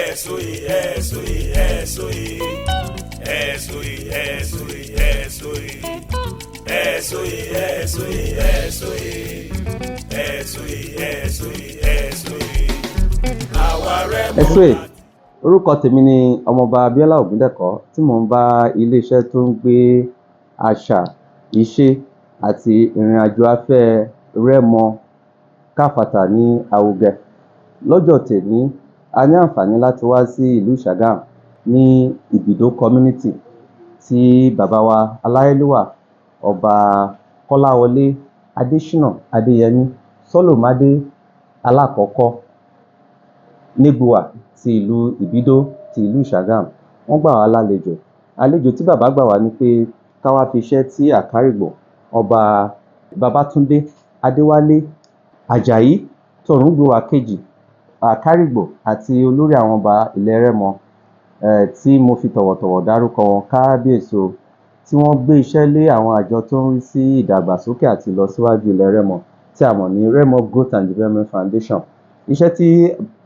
Ẹ̀sùn ẹ̀sùn ẹ̀sùn ẹ̀sùn ẹ̀sùn ẹ̀sùn ẹ̀sùn ẹ̀sùn ẹ̀sùn ẹ̀sùn ẹ̀sùn ẹ̀sùn àwa Rẹ́mọ. Ẹ ṣé. Orúkọ tèmi ni Ọmọọba Abíọ́lá Ògúndẹ̀kọ́, tí mò ń bá iléeṣẹ́ tó ń gbé àṣà, ìṣe àti ìrìnàjò afẹ́ Rẹ́mọ káfàtà ní àwùgẹ. Lọ́jọ́ tèní, a ní àǹfààní láti wá sí ìlú Ṣàgámù ní Ìbìdó Community, tí bàbá wa aláyélúwà, Ọba Kọ́láwọlé Adéṣínà Adéyẹmí Sọ́lòmádé Alákọ̀ọ́kọ́ Nígbùwà ti ìlú Ìbídó ti ìlú Ṣàgámù. Wọ́n gbà wá lálejò. Àlejò tí bàbá gbà wá ni pé ká wá fi iṣẹ́ tí Àkárìgbò, Ọba Babátúndé Adéwálé Àjàyí Tọ̀rúngbùwà kejì, Àkárìgbò àti olórí àwọn ọba ilẹ̀ Rẹ́mọ, tí mo fi tọ̀wọ̀tọ̀wọ̀ dárúkọ wọn, káábíyèsí o, tí wọ́n gbé iṣẹ́ lé àwọn àjọ tó ń rí sí ìdàgbàsókè àti ìlọsíwájú ilẹ̀ Rẹ́mọ, tí a mọ̀ ní Rẹ́mọ Growth and Development Foundation. Iṣẹ́ tí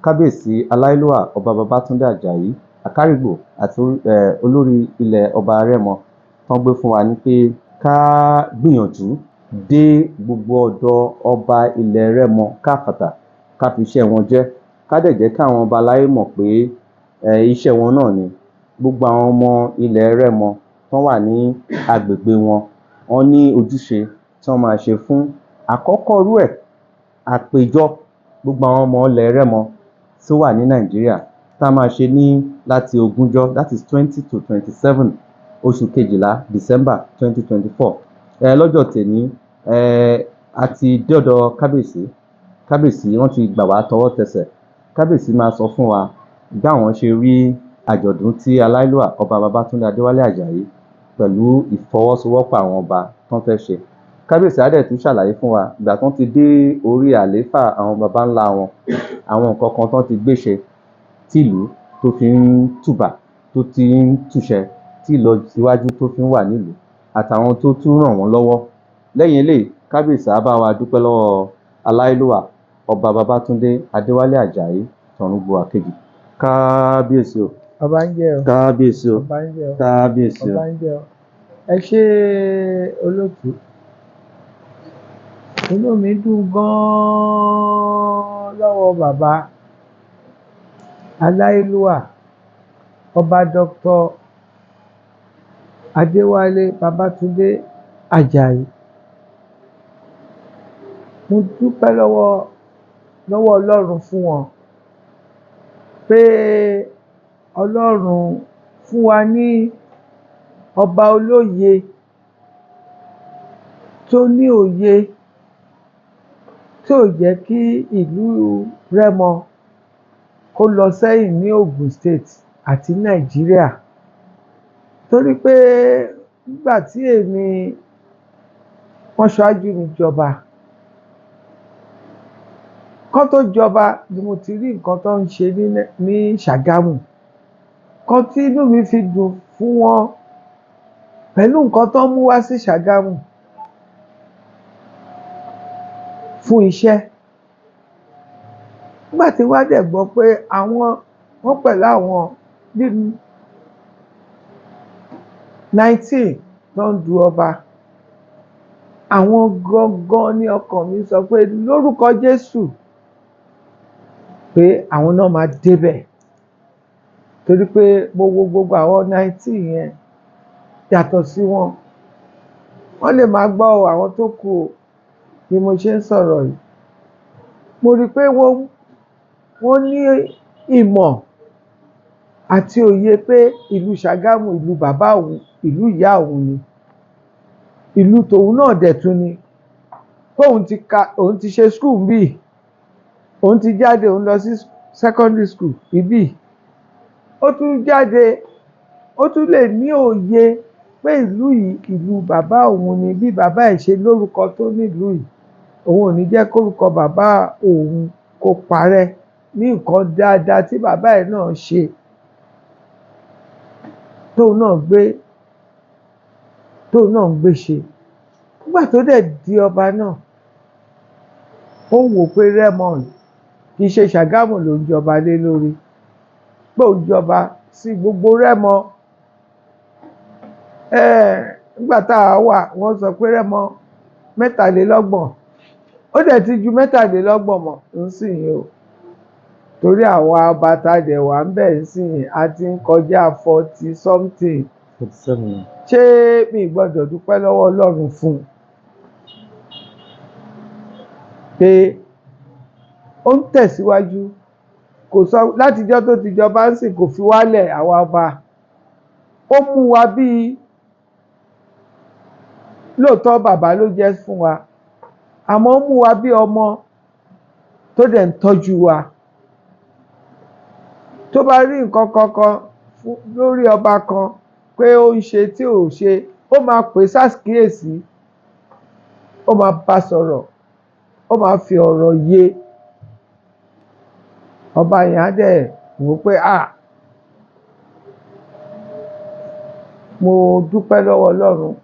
kábíyèsí aláyélúwà, Ọba Babátúndé Àjàyí Àkárìgbò àti olórí ilẹ̀ ọba Rẹ́mọ tán gbé fún wa ni pé ká gbìyànjú dé gbogbo ọ̀dọ̀ ọba ilẹ̀ Rẹ́mọ káfàtà, ká fi iṣẹ́ wọn jẹ́, ká dẹ̀ jẹ́ káwọn ọba aláyé mọ̀ pé iṣẹ́ wọn náà ni gbogbo àwọn ọmọ ilẹ̀ Rẹ́mọ tán wà ní agbègbè wọn. Wọ́n ní ojúṣe tí wọ́n máa ṣe fún àkọ́kọ́ irú ẹ̀, àpèjọ gbogbo àwọn ọmọ ilẹ̀ Rẹ́mọ tó wà ní Nàìjíríà, tá máa ṣe ní láti 20, that is 20 to 27 oṣù kejìlá, December 2024. Lọ́jọ́ tèní, a ti dọ́dọ̀ kábíyèsí. Kábíyèsí wọ́n ti gbà wá tọwọ́ tẹsẹ̀. Kábíyèsí máa sọ fún wa báwọn ṣe rí àjọ̀dún tí aláyélúwà, Ọba Babátúndé Adéwálé Àjàyí pẹ̀lú ìfọwọ́sowọ́pọ̀ àwọn ọba tán fẹ́ ṣe. Kábíyèsí á dẹ̀ tún ṣàlàyé fún wa ìgbà tán ti dé orí àlééfà àwọn baba ńlá wọn, àwọn nǹkan kan tán ti gbé ṣe tìlú tó fi ń tùbà, tó ti ń tùṣẹ, tí ìlọsíwájú tó fi ń wà nílùú, àtàwọn tó tún ràn wọ́n lọ́wọ́. Lẹ́yìn eléyìí, kábíyèsí á bá wa dúpẹ́ lọ́wọ́ aláyélúwà, Ọba Babátúndé Adéwálé Àjàyí Tọ̀rúngbùwà kejì. Kábíyèsí o! Ọba ń jẹ́ o. Kábíyèsí o! Ọba ń jẹ́ o. Kábíyèsí o! Ọba ń jẹ́ o. Ẹ ṣé, olóòtú. Inú mi dùn gan-an lọ́wọ́ bàbá aláyélúwà, Ọba Dr. Adéwálé Babátúndé Àjàyí. Mo dúpẹ́ lọ́wọ́ Ọlọ́run fún wọn pé Ọlọ́run fún wa ní ọba olóye tó ní òye, tí ò jẹ́ kí ìlú Rẹ́mọ kó lọ sẹ́yìn ní Ogun State àti Nàìjíríà, torí pé nígbà tí èmi wọ́n ṣáájú mi jọba, kán tó jọba ni mo ti rí nǹkan tó ń ṣe ní Ṣàgámù kan tí inú mi fi dùn fún wọn pẹ̀lú nǹkan tó ń mú wá sí Ṣàgámù fún iṣẹ́. Nígbà tí wọ́n dẹ̀ gbọ́ pé àwọn wọ́n pẹ̀lú àwọn bíi 19 tó ń du ọba, àwọn gangan ní ọkàn mi sọ pé lórúkọ Jésù pé àwọn náà máa débẹ̀, torí pé mo wo gbogbo àwọn 19 yẹn, yàtọ̀ sí wọn. Wọ́n lè máa gbọ́ ọ, àwọn tó kù o. Bí mo ṣe ń sọ̀rọ̀ yìí, mo rí i pé wọ́n ní ìmọ̀ àti òye pé ìlú Ṣàgámù, ìlú bàbá òun, ìlú ìyá òun ni, ìlú tòun náà dẹ̀ tún ni, tóun ti ka, òun ti ṣe school bíi, òun ti jáde, òun lọ sí secondary school ibí, ó tún jáde, ó tún lè ní òye pé ìlú yìí, ìlú bàbá òun ni. Bí bàbá ẹ̀ ṣe lórúkọ tó nílùú yìí, òun ò ní jẹ́ kórúkọ bàbá òun kó parẹ́ ní nǹkan dáadáa tí bàbá ẹ̀ náà ṣe, tóun náà ń gbé ṣe. Nígbà tó dẹ̀ di ọba náà, ó wò pé Rẹ́mọ kì í ṣe Ṣàgámù ló ń jọba lé lórí. Pé òun jọba sí gbogbo Rẹ́mọ. Nígbà tá a wà, wọ́n sọ pé Rẹ́mọ 33, ó dẹ̀ ti ju 33 mọ̀ nsìnyí o, torí àwọn ọba tá a dẹ̀ wà ń bẹ̀ nsìnyí, a ti ń kọjá 40 something. 47. Ṣé mi ì gbọ́dọ̀ dúpẹ́ lọ́wọ́ Ọlọ́run fún un pé ó ń tẹ̀síwájú? Kò sọ látijọ́ tó ti jọba ń sìn, kò fi wálẹ̀ àwa ọba. Ó mú wa bíi lóòótọ́ bàbá ló jẹ́ fún wa, àmọ́ ó mú wa bí ọmọ tó dẹ̀ ń tọ́jú wa. Tó bá rí nǹkan kankan lórí ọba kan pé ó ń ṣe tí ò ṣe, ó máa pè é ṣàkíyèsí, ó máa bá sọ̀rọ̀, ó máa fi ọ̀rọ̀ yé ọba yẹn. Á dẹ̀ wò ó pé à, mo dúpẹ́ lọ́wọ́ Ọlọ́run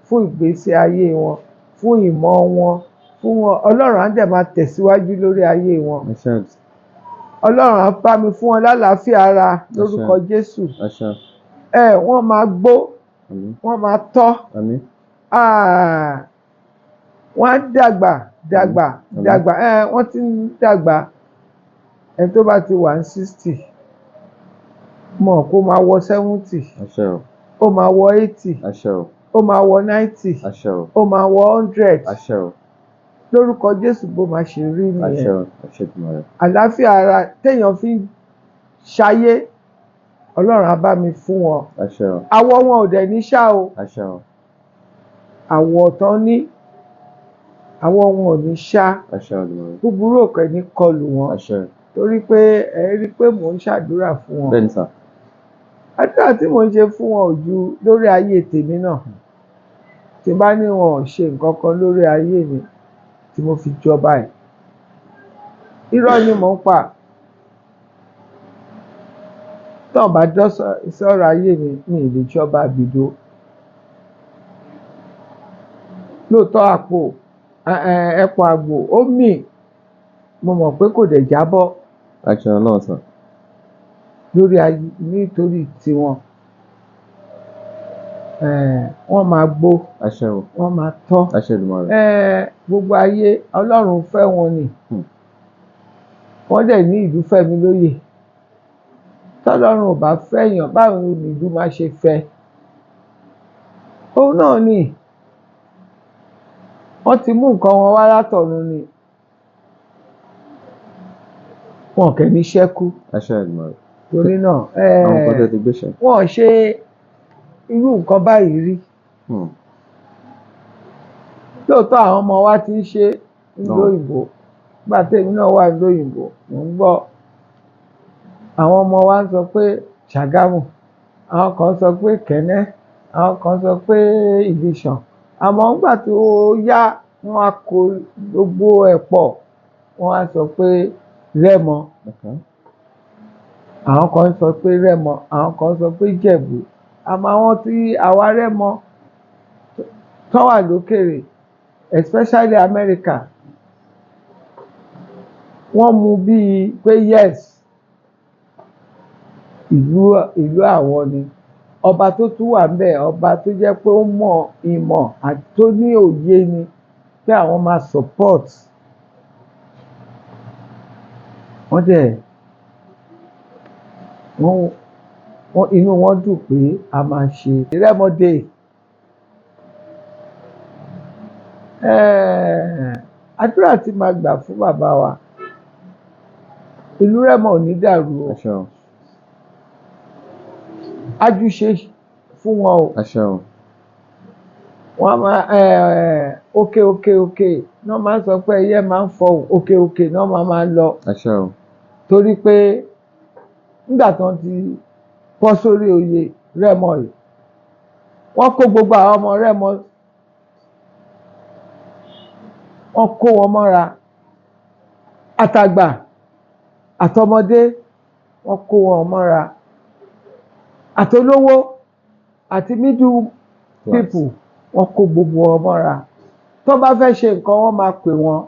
fún ìgbésí ayé wọn, fún ìmọ̀ wọn, fún wọn. Ọlọ́run á dẹ̀ máa tẹ̀síwájú lórí ayé wọn. Àṣẹ. Ọlọ́run á bá mi fún wọn lálàáfíà ara lórúkọ Jésù. Àṣẹ. Ẹ wọ́n máa gbó, Àmín. wọ́n máa tọ́. Àmín. Ah, wọ́n á dàgbà dàgbà. Àmín. Dàgbà. Ẹ wọ́n ti ń dàgbà. Ẹni tó bá ti wà ní 60 mọ̀ kó máa wọ 70, Àṣẹ o. ó máa wọ 80, Àṣẹ o. ó máa wọ 90, Àṣẹ o. ó máa wọ 100 Àṣẹ o. lórúkọ Jésù. Bó máa ṣe rí Àṣẹ nìyẹn. o. Àṣẹ Èdùmàrè. Àlàáfíà ara téèyàn fi ń ṣayé, Ọlọ́run á bá mi fún wọn. Àṣẹ o. Àwọ̀ wọn ò dẹ̀ ní ṣá o. Àṣẹ o. Àwọ̀ tán ní, àwọ̀ wọn ò ní ṣá. Àṣẹ Èdùmàrè. Búburú òkè ní kọlù wọn. Àṣẹ. Torí pé ẹ rí i pé mò ń ṣàdúrà fún wọn. Bẹ́ẹ̀ni sà. Àdúrà tí mò ń ṣe fún wọn ò ju lórí ayé tèmi náà. Tí bá ní wọn ò ṣe nǹkan kan lórí ayé mi tí mo fi jọba ẹ̀, irọ́ ni mò ń pa. Tọ́n bá dọ́ sọ̀rọ̀ ayé mi, mi ì lè jọba àbìdó lóòótọ́. Àpò ẹpọ̀n àgbò ó mì, mo mọ̀ pé kò dẹ̀ jábọ́. Àṣẹ Ọlọ́run sà. Lórí ayé nítorí tiwọn, wọ́n máa gbó, Àṣẹ o. wọ́n máa tọ́. Àṣẹ Èdùmàrè. Gbogbo ayé, Ọlọ́run fẹ́ wọn ni. Wọ́n dẹ̀ ní ìlú fẹ́mi lóyè. Tọ́lọ́run ò bá fẹ́yàn, báwo ni ìlú máa ṣe fẹ́? Òun náà ni wọ́n ti mú nǹkan wọn wá látọ̀run ni, wọn kẹ̀ ní ṣẹ́kù. Àṣẹ Èdùmàrè. Torí náà, Àwọn nǹkan tẹ́ ti gbé ṣe. wọn ò ṣe irú nǹkan báyìí rí. Lóòótọ́ àwọn ọmọ wa ti ń ṣe nílùú Náà. òyìnbó. Nígbà tèmi náà wà nílùú òyìnbó, mò ń gbọ́ àwọn ọmọ wa ń sọ pé Ṣàgámù, àwọn kan sọ pé Kẹ̀nẹ́, àwọn kan sọ pé Ìlíṣàn. Àmọ́ nígbà tó yá, wọ́n á kó gbogbo ẹ̀ pọ̀, wọ́n á sọ pé Rẹ́mọ. Àwọn kan sọ pé Rẹ́mọ, àwọn kan sọ pé Ìjẹ̀bú. Àmọ́ àwọn tí àwa Rẹ́mọ tó wà lókèrè, especially America, wọ́n mú bíi pé yes, ìlú àwọn ni. Ọba tó tún wà ńbẹ̀, ọba tó jẹ́ pé ó mọ ìmọ̀ àti tó ní òye ni, pé àwọn máa support. Wọ́n dẹ̀ wọ́n inú wọn dùn pé a máa ṣe Rẹ́mọ Day. Àdúrà tí màá gbà fún bàbá wa, ìlú Rẹ́mọ ò ní dàrú o. Àṣẹ o. Ájúṣe fún wọn o. Àṣẹ o. Wọ́n máa òkè òkè òkè náà máa ń sọ pé ẹyẹ máa ń fọhùn, òkè òkè náà máa ń lọ. Àṣẹ o. Torí pé nígbà tí wọ́n ti bọ́ sórí oyè Rẹ́mọ yìí, wọ́n kó gbogbo àwọn ọmọ Rẹ́mọ, wọ́n kó wọn mọ́ra, àtàgbà àtọmọdé, wọ́n kó wọn mọ́ra, àtolówó àti middle Class. people, wọ́n kó gbogbo wọn mọ́ra. Tó bá fẹ́ ṣe nǹkan, wọ́n máa pè wọ́n,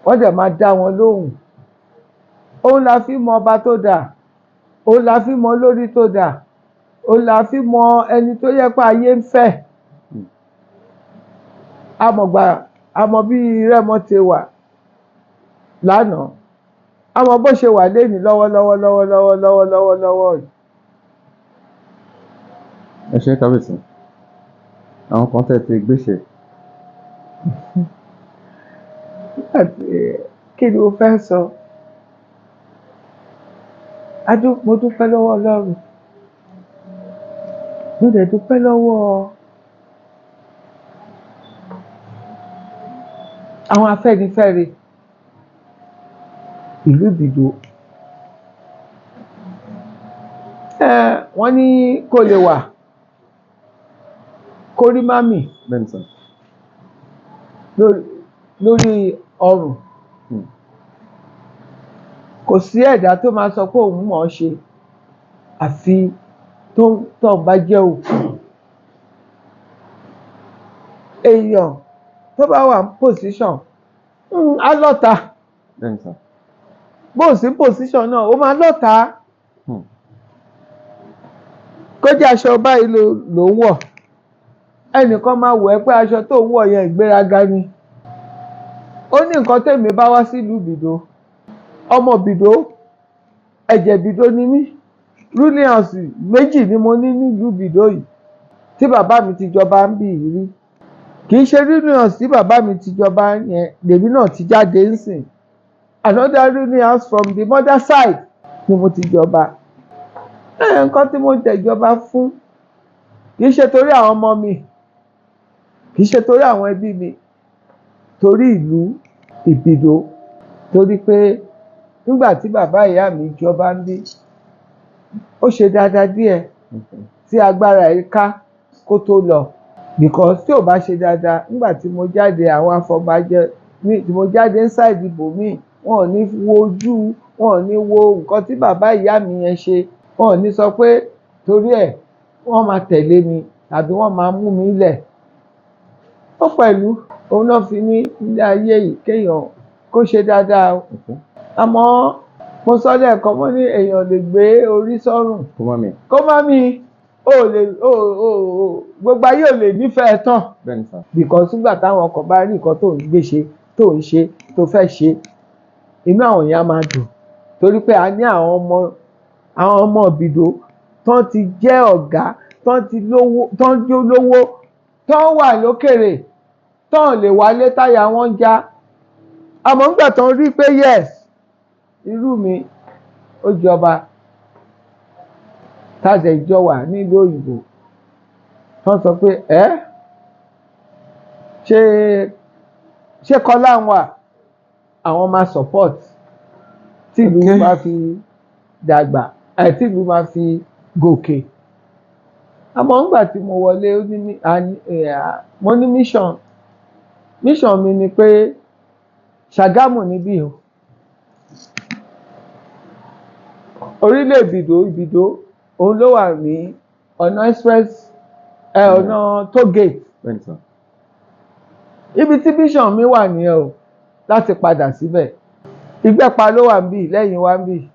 wọ́n dẹ̀ máa dá wọn lóhùn. Òun la fi mọ ọba tó dáa. Òun la fi mọ lórí tó dáa, òun la fi mọ ẹni tó yẹ pé ayé ń fẹ́. Amọ̀gbà àmọ́ bí Rẹ́mọ ti wà lánàá, àmọ́ bó ṣe wà lénìí lọ́wọ́lọ́wọ́ lọ́wọ́lọ́wọ́ lọ́wọ́lọ́wọ́ lọ́wọ́ yìí. Ẹ ṣé kábíyèsí. Àwọn kan tẹ́ ti gbéṣe. Àti kí ni mo fẹ́ sọ? Mo dúpẹ́ lọ́wọ́ Ọlọ́run, mo dẹ̀ dúpẹ́ lọ́wọ́ àwọn Afẹ́nifẹ́re ìlú Ìbìdó. Wọ́n ní kó lè wà kó rí mami Bẹ́ẹ̀ni sà. lórí ọrùn. Kò sí ẹ̀dá tó máa sọ pé òun mọ̀ ọ́ ṣe àfi tó tóun bá jẹ́ òkú. Èèyàn tó bá wà ní position, á lọ́ta. Bẹ́ẹ̀ni sà. Bó o sí position náà, ó máa lọ́ta. Kó jẹ́ aṣọ báyìí ló ń wọ̀, ẹnìkan máa wọ̀ ẹ́ pé aṣọ tó ń wọ̀ yẹn ìgbéraga ni. Ó ní nǹkan tèmi bá wá sílùú Ìbìdó, ọmọ Ìbìdó, ẹ̀jẹ̀ Ìbìdó ni mí. Ruling house méjì ni mo ní nílùú Ìbìdó yìí tí bàbá mi ti jọba ń bì í rí. Kì í ṣe ruling house tí bàbá mi ti jọba yẹn lèmi náà ti jáde ń sìn. Another ruling house from the mother side ni mo ti jọba. Nǹkan tí mo tẹ̀jọba fún kì í ṣe torí àwọn ọmọ mi, kì í ṣe torí àwọn ẹbí mi, torí ìlú Ìbìdó. Torí pé nígbà tí bàbá ìyá mi jọba ń bí, ó ṣe dáadáa díẹ̀ tí agbára ẹ̀ ká kó tó lọ. Because tí ò bá ṣe dáadáa nígbà tí mo jáde, àwọn afọbajẹ ní tí mo jáde inside ibòmíì, wọn ò ní wo ojú, wọn ò ní wo nǹkan tí bàbá ìyá mi yẹn ṣe, wọn ò ní sọ pé torí ẹ̀ wọ́n máa tẹ̀lé mi tàbí wọ́n máa mú mi lẹ̀. Ó pẹ̀lú òun náà fi ní ilé ayé yìí kéèyàn kó ṣe dáadáa o. Àmọ́ mo sọ lẹ́ẹ̀kan, mo ní èèyàn lè gbé orí sọ́rùn Kó má mì. Kó má mi o lè o o o gbogbo ayé ò lè nífẹ̀ẹ́ tán. Bẹ́ẹ̀ni sà. Because nígbà táwọn kan bá rí nǹkan tó ń gbé ṣe, tó ń ṣe, tó fẹ́ ṣe, inú àwọn èèyàn á máa dùn. Torí pé a ní àwọn ọmọ Ìbìdó tán ti jẹ́ ọ̀gá, tán ti lówó, tán jó lówó, tán wà lókèrè, tán lè wálé, táyà wọn ń já. Àmọ́ nígbà tán rí pé yes, irú mi ó jọba, tá a dẹ̀ jọ wà nílùú òyìnbó, tán sọ pé ẹ́ ṣé Kọ́lá ń wà, àwọn máa support tí ìlú máa fi dàgbà ẹ̀, tí ìlú máa fi gòkè. Àmọ́ nígbà tí mo wọlé, ó ní mo ní mission. Mission mi ni pé Ṣàgámù níbí o, orílẹ̀ Ìbìdó, Ìbìdó òun ló wà ní ọ̀nà express ẹ, ọ̀nà toll gate. Bẹ́ẹ̀ni sà. Ibi tí mission mi wà nìyẹn o, láti padà síbẹ̀. Ìgbẹ́pa ló wà níbí lẹ́yìn wa níbí.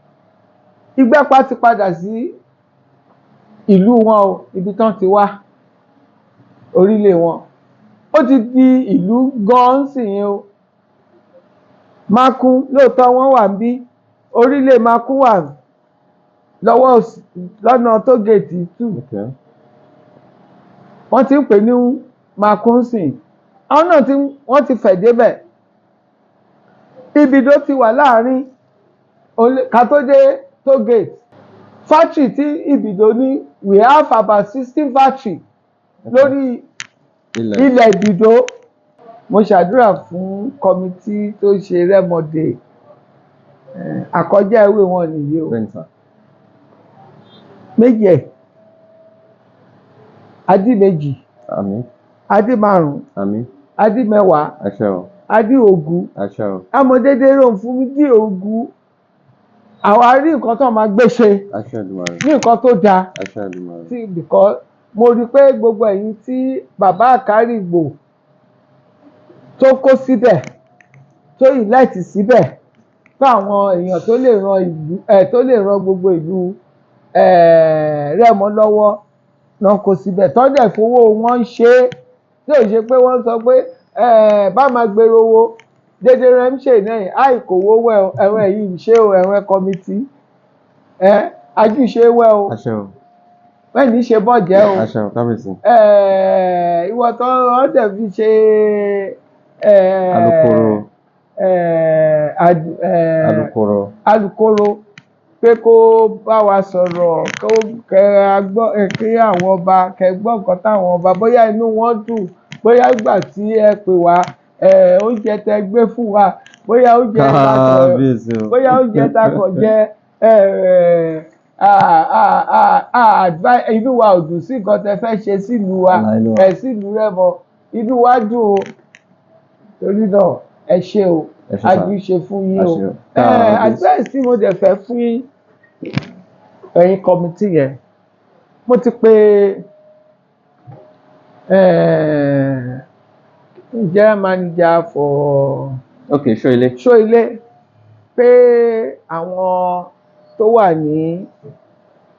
Ìgbẹ́pa ti padà sí ìlú wọn o, ibi tán ti wá, orílẹ̀ wọn. Ó ti di ìlú gan-an sì yẹn o. Mákún lóòótọ́ wọ́n wà níbí, orílẹ̀ Mákún wà lọ́wọ́ lọ́nà toll gate two. Wọ́n ti ń pè ní Mákún sìn, àwọn náà ti wọ́n ti fẹ̀ débẹ̀. Ìbìdó ti wà láàrin ká tó dé toll gate. Factory tí Ìbìdó ní, we have about 16 factory lórí ilẹ̀ ilẹ̀ Ìbìdó. Mo ṣàdúrà fún committee tó ṣe Rẹ́mọ Day. Àkọjá ewé wọn nìyí o. Bẹ́ẹ̀ni sà. Méjì ẹ̀ adí méjì. Àmín. Adí márùn. Àmín. Adí 10. Àṣẹ o. Adí 20. Àṣẹ o. Amọ̀dédé rò fún mi dí 20, àwa rí nǹkan tó máa gbé ṣe. Àṣẹ Èdùmàrè. Ní nǹkan tó dáa. Àṣẹ Èdùmàrè. Tí because mo rí i pé gbogbo ẹ̀yin tí bàbá Àkárìgbò tó kó síbẹ̀, tó elect síbẹ̀, fún àwọn èèyàn tó lè ran ìlú ẹ̀, tó lè ran gbogbo ìlú. Rẹ́mọ lọ́wọ́ náà kò síbẹ̀ tọ́jà ìfowó wọn ń ṣe é, tí ò ṣe pé wọ́n sọ pé bá máa gbèrò owó dédé rẹ̀ ń ṣe náà àìkòwò wẹ̀ o, ẹ̀wọ̀n yìí ń ṣe o, ẹ̀wọ̀n committee ajúṣe wẹ̀ o. Àṣẹ o. Bẹ́ẹ̀ ní ṣe bọ́jẹ́ o. Àṣẹ o, kábíyèsí. Ìwọ tó wọ́n dẹ̀ fi ṣe Alukoro. Alukoro. Alukoro, pé kó bá wa sọ̀rọ̀, kó kẹ́ a gbọ́, kí àwọn ọba kẹ́ gbọ́ nǹkan táwọn ọba, bóyá inú wọn dùn, bóyá ìgbà tí ẹ pè wá, oúnjẹ tẹ gbé fún wa, bóyá oúnjẹ ta kọ̀ Kábíyèsí o. bóyá oúnjẹ ta kọ̀ jẹ, inú wa ò dùn sí nǹkan tẹ fẹ́ ṣe sílùú wa. Láìlúwà. Ẹ sílùú Rẹ́mọ, inú wa dùn o. Torí náà, ẹ ṣé o. Ẹ ṣé sà. Àjùṣe fún yín o. Àṣẹ o. Kábíyèsí. Advice tí mo dẹ̀ fẹ́ fún yín, ẹ̀yin committee yẹn, mo ti pe general manager for Ok, ṣó ilé. Ṣóilé, pé àwọn tó wà ní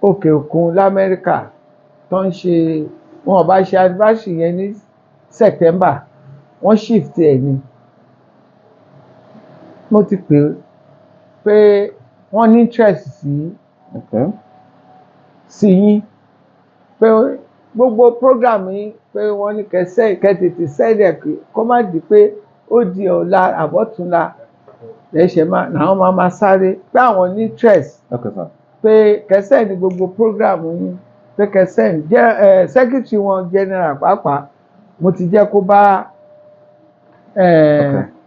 òkè òkun l'Amẹ́ríkà tó ń ṣe, wọn ò bá ṣe anniversary yẹn ní September, wọ́n shift ẹ̀ ni. Mo ti pè é pé wọ́n ní interest sí sí yín, pé gbogbo program yín, pé wọ́n ní kẹ́ tètè send ẹ̀ kó má di pé ó di ọ̀la àbọ̀túnla lẹ́sẹ̀ máa làwọn máa máa sáré, pé àwọn ní interest, Ok sir. pé kẹ́ send gbogbo program yín, pé kẹ́ send jẹ́ ẹ secretary wọn general pàápàá. Mo ti jẹ́ kó bá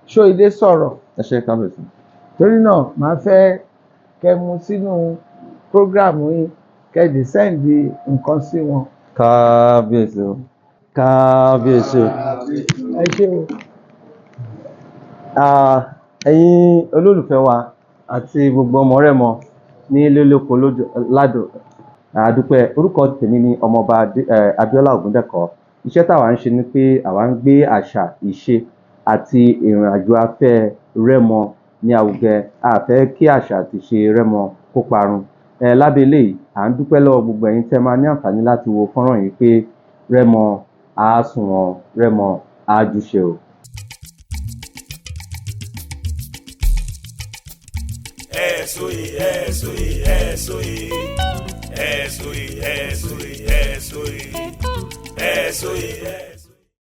Ṣóilé sọ̀rọ̀. Ẹ ṣé, kábíyèsí. Torí náà, màá fẹ́ kẹ́ mú sínú program yín, kẹ́ lè send nǹkan sí wọn. Kábíyèsí o, kábíyèsí o. Ẹ ṣé o. Ah, ẹ̀yin olólùfẹ́ wa àti gbogbo ọmọ Rẹ́mọ ní ilé lóko lódò ládò, àdúpẹ́. Orúkọ tèmi ni Ọmọọba Abíọ́lá Ògúndẹ̀kọ. Iṣẹ́ táwa ń ṣe ni pé àwa ń gbé àṣà, ìṣe àti ìrìn àjò afẹ́ Rẹ́mọ ní àwùjẹ. A fẹ́ kí àṣà àti ìṣe Rẹ́mọ kó parun. Lábẹ́ eléyìí, à ń dúpẹ́ lọ́wọ́ gbogbo ẹ̀yin tẹ́ máa ní àǹfààní láti wo fọ́nrán yìí, pé Rẹ́mọ á sunwọ̀n, Rẹ́mọ á júṣe o. S O E S O E S O E S O E S O E S O E S O E.